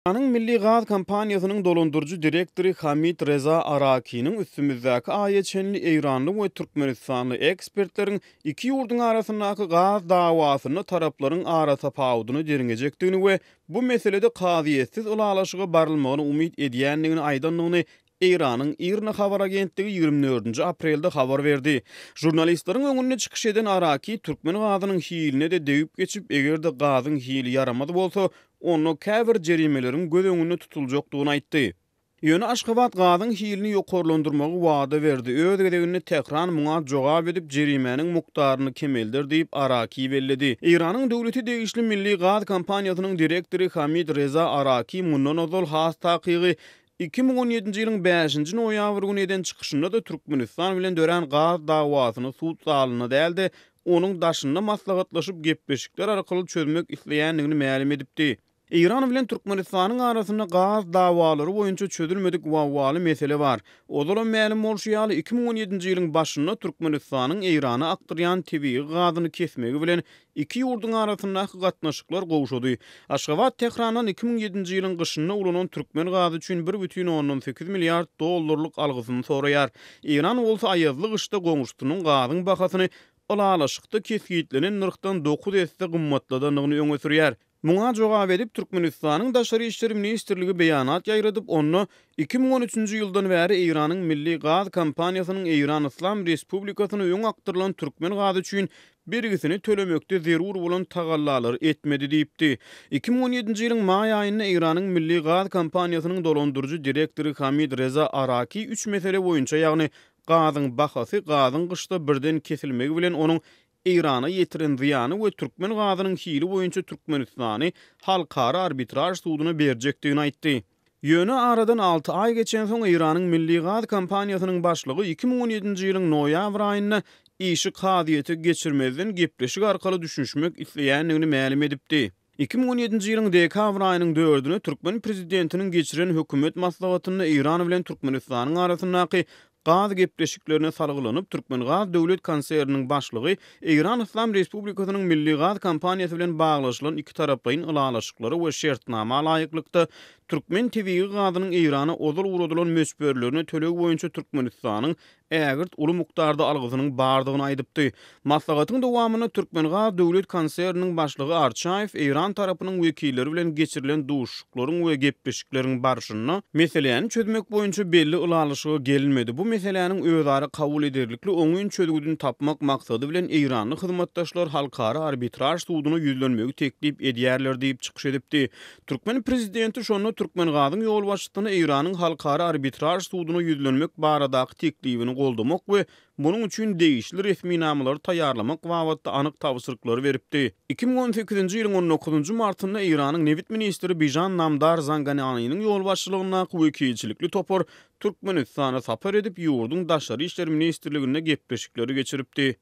Eýranyň Milli gaz kompaniýasynyň dolandyryjy direktory Hamid Reza Arakiniň üstümizdäki aýa çenli eýranly we türkmenistanly ekspertleriň iki ýurduň arasyndaky gaz dawasynda taraplaryň aratapawudyny derňejekdigini we bu meselede kazyýetsiz ylalaşyga barylmagyny umyt edýändigini aýdandygyny Eýranyň IRNA habar agentligi 24-nji aprelde habar berdi. Žurnalistleriň öňünde çykyş eden Araki türkmen gazynyň hiline-de degip geçip, eger-de gazyň hili ýaramaz bolsa, onda käbir jerimeleriň göz öňünde tutuljakdygyny aýtdy. Ýöne Aşgabat gazyň hilini ýokarlandyrmagy wada berdi, öz gezeginde Tähran muňa jogap edip, jerimäniň mukdaryny kemelder diýip, Araki belledi. Eýranyň döwlete degişli Milli gaz kompaniýasynyň direktory Hamid Reza Araki mundan ozal, has takygy, 2017-nji ýylyň bäşinji noýabr güni eden çykyşynda-da Türkmenistan bilen dörän gaz dawasyny sud zalynda däl-de, onuň daşynda maslahatlaşyp, gepleşikler arkaly çözmek isleýändigini mälim edipdi. Eýran bilen Türkmenistanyň arasynda gaz dawalary boýunça çözülmedik wawwaly mesele bar. Ozalam mälim bolşy ýaly, 2017-nji ýylyň başynda Türkmenistanyň Eýrana akdyrýan tebigy gazyny kesmegi bilen Iki ýurduň arasyndaky gatnaşyklar gowşady. Aşgabat Tährandan 2007-nji ýylyň gyşynda ulanan türkmen gazy üçin bir bütin ondan sekiz milliard dollarlyk algysyny soraýar. Eýran bolsa aýazly gyşda goňşusynyň gazyň bahasyny ylalaşykda kesgitlenen nyrhdan dokuz esse gymmatladandygyny öňe sürýär. Muňa jogap edip, Türkmenistanyň Daşary işler ministrligi beýanat ýaýradyp, onda 2013-nji ýyldan bäri Eýranyň Milli gaz kompaniýasynyň Eýran Yslam Respublikasyna öň akdyrylan türkmen gazy üçin bergisini tölemekde zerur bolan tagallalary etmedi diýipdi. 2017-nji ýylyň maý aýynda Eýranyň Milli gaz kompaniýasynyň dolandyryjy direktory Hamid Reza Araki üç mesele boýunça, ýagny gazyň bahasy, gazyň gyşda birden kesilmegi bilen onuň Eýrana ýetiren zyýany we türkmen gazynyň hili boýunça Türkmenistany halkara arbitraž suduna berjekdigini aýtdy. Ýöne aradan alty aý geçensoň Eýranyň Milli gaz kompaniýasynyň başlygy 2017-nji ýylyň noýabr aýynda işi kazyýete geçirmezden gepleşik arkaly düşünişmek isleýändigini mälim edipdi. 2017-nji ýylyň dekabr aýynyň dördüne türkmen prezidentiniň geçiren hökümet maslahatynda Eýran bilen Türkmenistanyň arasyndaky gaz gepleşiklerine salgylanyp, Türkmengaz döwlet konserniniň başlygy Eýran Yslam Respublikasynyň Milli gaz kompaniýasy bilen baglaşylan ikitaraplaýyn ylalaşyklara we şertnama laýyklykda türkmen tebigy gazynyň Eýrana ozal ugradylan möçberlerine töleg boýunça Türkmenistanyň ägirt uly mukdarda algysynyň bardygyny aýdypdy. Maslahatyň dowamynda Türkmengaz döwlet konserniniň başlygy Arçaýew eýran tarapynyň wekilleri bilen geçirilen duşuşyklaryň we gepleşikleriň barşynda meseläni çözmek boýunça belli ylalaşyga gelinmedi, bu meseläniň özara kabul ederlikli oňyn çözgüdini tapmak maksady bilen eýranly hyzmatdaşlar halkara arbitraž suduna ýüzlenmegi teklip edýärler diýip çykyş edipdi. Türkmen prezidenti şonda Türkmengazyň ýolbaşçysyna Eýranyň halkara arbitraž suduna ýüzlenmek baradaky teklibini goldamak we munuň üçin degişli resminamalary taýýarlamak babatda anyk tabşyryklary beripdi. 2018-nji ýylyň on dokuzynjy martynda Eýranyň nebit ministri Bižan Namdar Zangananynyň ýolbaşçylygyndaky wekilçilikli topar Türkmenistana sapar edip, ýurduň Daşary işler ministrliginde gepleşikleri geçiripdi.